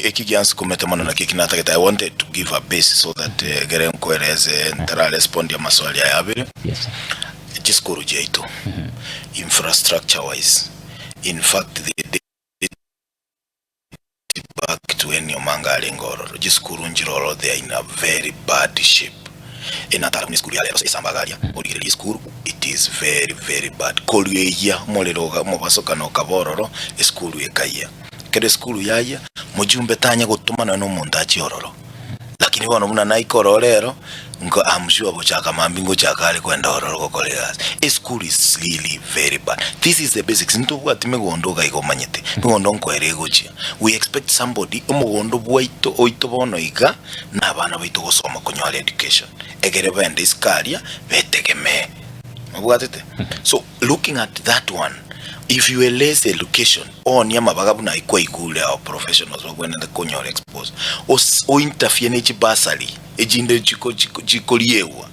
Eki giansukumete mono nakio eki natagete, I wanted to give a base so that egere nkoerese ntara respond amaswali aya abere. Yes. Chisukuru chiaito infrastructure wise, in fact they date back to when Omanga arenge ororo, chisukuru nchire ororo they are in a very bad shape. Enatara buna esukuru ya rero esambaga aria, origereria esukuru it is very very bad. Korieyia omorero oga omobasokano okaba ororo, esukuru ekayia. Ekero esukuru yayia, mojumbe tanya gotoma nonya na omonto achie ororo. Lakini bono buna naika ororo rero, nko am sure gochaka mambia ngochaka are kwenda ororo gokora egasi. Esukuru is really very bad. This is the basics, ntobwati megondo iga iga omanyete, megondo nkoera egochia. We expect somebody, omogondo bwaito oito bono iga, na abana baito gosoma konyora education, egere bende isiko aria, betegemee. Mobwatete? So looking at that one, if you erase education, oonie amabaga buna ayio kwaigure our professionals bagwenerete konyora expose, os ointerfere ne chibursary echinde chiko chiko chikoriegwa,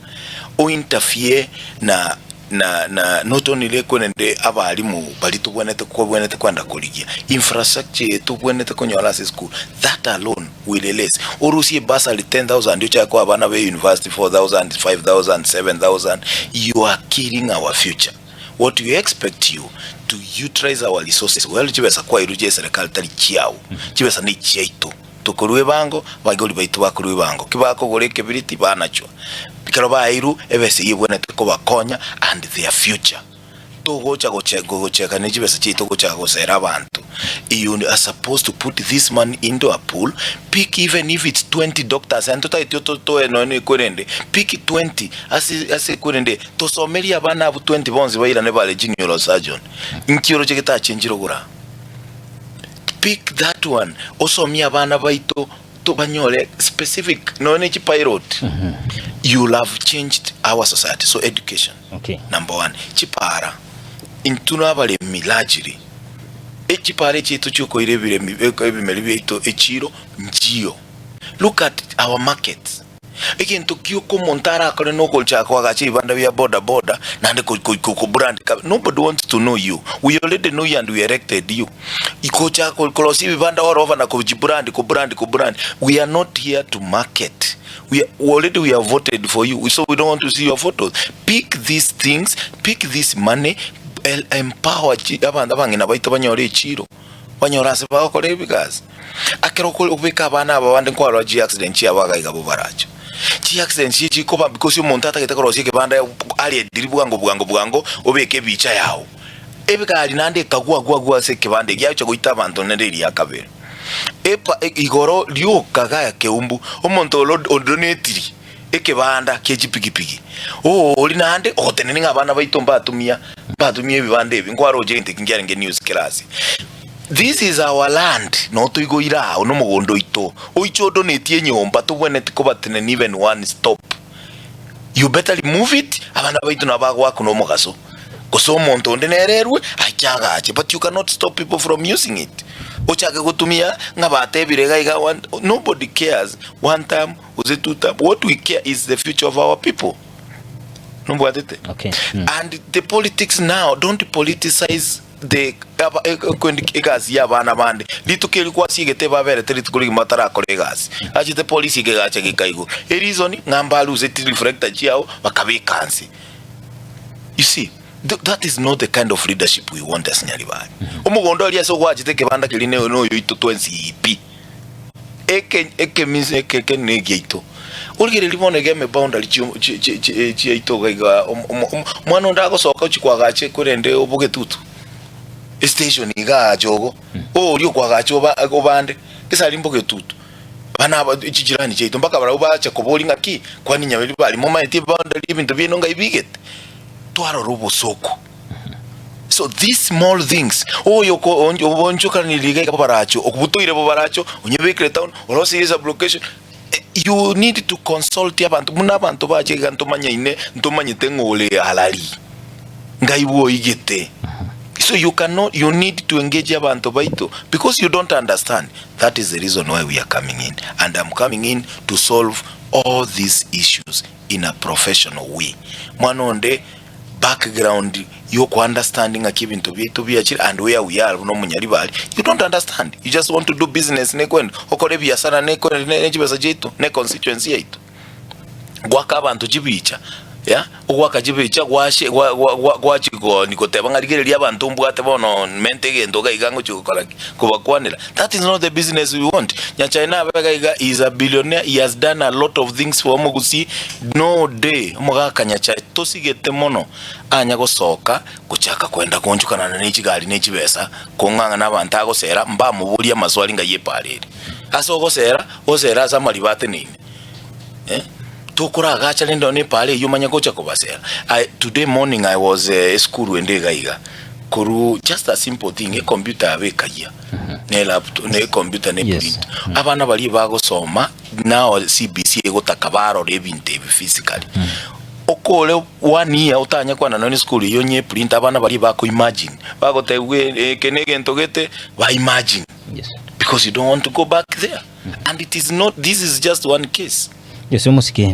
ointerfere na na na not only ekwerende abalimu baria tobwenerete kobwenerete kwenda korigia, infrastructure eye tobwenerete konyora ase esukuru, that alone will erase. Orusie ebursary 10,000 ochake koa abana ba university 4,000, 5,000, 7,000, you are killing our future. What we expect you to utilize our resources well, chibesa kwairwe chia eserekari tari chiao, chibesa ne chiaito. Tokorua ebango, abaigori baito bakorua ebango, ki bakogora ekebiriti banachwa. Ekero baeirwe ebesa eyio ebwenerete kobakonya and their future. Togocha goche gocheka ne chibesa chiaito gochaka gosera abanto. You are supposed to put this money into a pool, pick even if it's 20 doctors, and totageti ototoe nonya na ekwerende, pick 20 ase ase ekwerende, tosomerie abana abwo 20 bonsi bairane bare chi neurosurgeon. Nki oroche getachenchire ogora? Pick that one, osomie abana baito tobanyore specific nonya ne chipilot, you'll have changed our society. So education Okay. number one. Chipara, intwe na abaremi largely, echipara echiaito chiokoira ebiremi ebimeri biaito echiro nchiyo. Look at our markets. Egento gioka omonto arakore nogochaka koagacha ebibanda bia boda boda naende ko ko ko brand nobody wants to know you we already know you and we elected you gochaka ko korosia ebibanda all over na kochi brand ko brand ko brand we are not here to market we already we have voted for you so we don't want to see your photos pick these things pick this money empower abanto abang'ina baito banyore echiro banyore ase bagokora ebigasi. Ekero okobeka abana aba bande nkwarora chiaccident chiabo iga iga bo barache. Chiaccident chiria chikoba because omonto atagete korosia ekebanda arediri bwango bwango bwango obeke ebicha yao. Ebigari naende ekagwa gwa gwa ase ekebanda ekia yacha goita abanto naende eria kabere. Epa igoro rioka gaya keumbu omonto oro odonetiri ekebanda kie chipigipigi oori naende ogotenenia ng'a abana baito mbatumia mbatumia ebibanda ebi nkwaroche egento eki nkiarenge news class. This is our land noo toigoire aa na omogondo oito oiche odonetie enyomba tobwenereti kobatenenia even one stop you better remove it abana baito nabo bagoakuna omogaso gose omonto onde nere erwe aiche agache but you cannot stop people from using it ochake gotumia ng'a batebire iga iga one nobody cares one term gose two term what we care is the future of our people nobwatete Okay. And the politics now don't politicize the aba ekwendi egasi ya abana bande rituko eri kwasiegete baberete rituko rigima batarakora egasi achete polisi ekegacha gekaigwa ereason ng'a mbaruseti reflector chiao bakabeka nse you see that is not the kind of leadership we want as Nyaribari omogondo aria ase ogwachete ekebanda keria ne noyoito twensi pi eke ekeminsi eke eke ne egiaito origereria bono iga eme boundary chio chi chi chi chiaito iga iga omo omo omwana onde agosoka ochia koagacha korende obogetutu estation iga aacha ogo oria okoagacha oba obande gese aria mbogetutu bana aba chichirani chiaito mpaka barabwo bacha koboria ng'aki kwani nyaberi bari momaeti eboundary ebinto biaino ngai bigete twarora obosooku. So these small things oyo oonchokanire iga iga bobaracho obutoire bobaracho onyebekire town orosirie sublocation you need to consult abanto buna abanto bache iga ntomanyaine ntomanyete ng'a ore arari ngai bwoigete so you cannot you need to engage abanto baito because you don't understand that is the reason why we are coming in and I'm coming in to solve all these issues in a professional way mwana onde. background yoko understand ng'aki ebinto biaito biachire and where we are buna omonyaribari, you don't understand, you just want to do business nekwenda okore ebiasara nekwenda ne chibesa chiaito ne constituency yaito. Goaka abanto chibicha, yeah, ogoaka chibicha gwashe gwa gwa gwa gwachigoni goteba ng'a rigereria abanto mbwate bono mente egento iga iga ngochia gokora ki? Kobakwanera. That is not the business we want. Nyachae nabe iga iga he is a billionaire, he has done a lot of things for omogusii, no day omogaka Nyachae tosigete mono anya gosoka gochaka kwenda koonchokanana ne chigari ne chibesa kong'ang'ana abanto agosera mbamoborie amaswali ng'ai epaara ere. Ase ogosera, osere ase amariba ateneine. Eh, tokoragacha rende nonye epaara eyio omanye gocha kobasera. I, today morning I was eh, esukuru ende iga iga, korwa just a simple thing, ecomputer yabo ekayia, ne laptop, ne ecomputer ne Yes. printer. Abana baria bagosoma now CBC egotaka barore ebinto ebi physically. Okore one year otanye kwana nonye esukuru eyio onye eprinter abana baria bako imagine, bagotebiwa eke na egento gete, ba imagine. Yes. Because you don't want to go back there. And it is not, this is just one case. Yes, omosike.